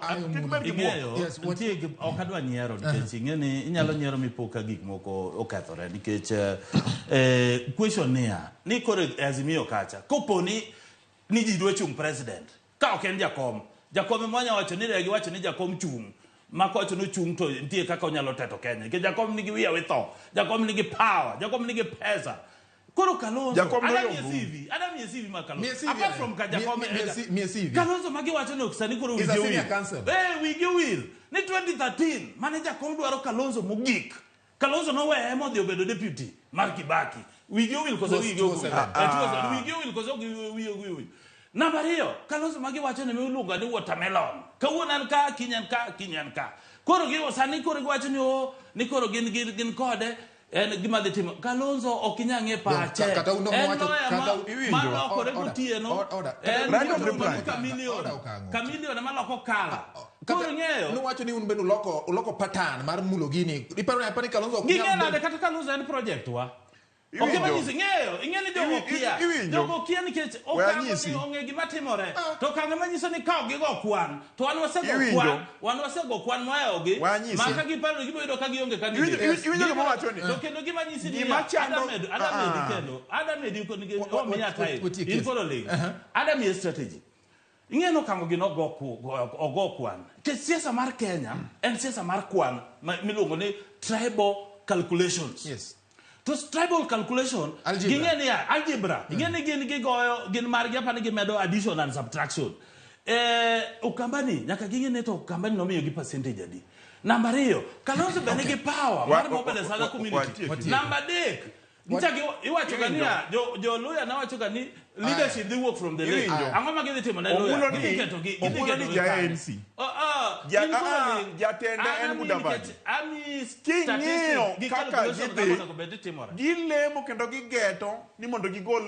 Ayo, Kik bed gi buok. Ing'eyo, Yes, nitie ok adwa nyiero nikech ing'e ni inyalo nyiero mipo ka gik moko okethore nikech question niya ni koro e Azimio kacha kopo ni ji dwa chung president ka ok en jakom, jakom ema wanya wacho ni giwacho ni jakom chung ma kowacho ni ochung to nitie kaka onyalo teto Kenya nikech jakom nigi wiya wi tho, jakom nigi power, jakom nigi pesa. Koro Kalonzo, Jakom Adam noyombo. miye CV, Adam miye CV ma Kalonzo. Miye CV Apart ane. from ka jakom Miye CV. Kalonzo ma giwacho ni sani koro Is a wigi senior owil. counsel. Wigi owil. Ni 2013 mane jakom dwaro Kalonzo mogik. Kalonzo noweye modhi obedo deputy mar Kibaki. Wigi owil koso wigi ok owil? 207. 207. Wigi owil koso wigi owil? Namba ariyo, Kalonzo ma giwacho ni miluongo ni watermelon. Kawuono en ka, kiny en ka, kiny en ka. Koro gi sani koro giwacho ni o ni koro gin kode en gima dhi timo. Kalonzo ok inyal ng'e pache. Kata un En wacho- lawyer kata ma lokore Order, gotieno. order. En Right of miluongo reply. ni chameleon. Order okang'o. Chameleon ema loko colour. Koro ing'eyo. Nuwacho ni un bende uloko pattern mar mulo gini. Iparo ni apani Kalonzo ok Ging'e nyal nade bedo- kata Kalonzo en project wa. Ok Iwinjo. ema nyisi ng'eyo, ing'e ni jogo kia. Iwinjo. Jogo kia nikech We okang' anyisi. ni ong'e gima timore. To okang' ema nyiso ni ka ok gigo kwan, to wan wasego Iwinjo. kwan, wan wasego kwan mohewogi. We anyisi. Ma ka giparo ni gibiro yudo ka gionge candidate. Iwinjo gima awacho ni? To kendo gima nyisi ni Gima chando- ada medi Ah. kendo, ada medi kendo nikech omiya time. Watiek In kes. koro ling. Ada miye strategy. Ing'e ni okango gino ogo kwan. Nikech siasa mar Kenya en siasa mar kwan miluongo ni tribal calculations. Yes. To tribal calculation, Algebra. ging'e ni ya, algebra. Ing'e ni gin gigoyo, gin margi apani gimedo addition and subtraction. Ukambani, nyaka ging'e ni to Ukambani nomiyo gi percentage adi. Namba ariyo, Kalonzo be nigi power mar mobilize other community. Watieki. Namba adek, nyicha gi iwacho ga niya, jo Luya ne wacho ga ni leadership dhi wuok from the lake. Iwinjo. Ang'o ma gidhi timo ne Luya? Omulo ni- Gidhi keto gi, gidhi Omulo keto ni gi ja kanye. ANC. In koro Jatende an en amiyi Mudavadi. nikech amiyi King'iyo statistics gi kaka calculation gidhi, kaka onego bed ni timore. Gilemo kendo gigeto ni mondo gigol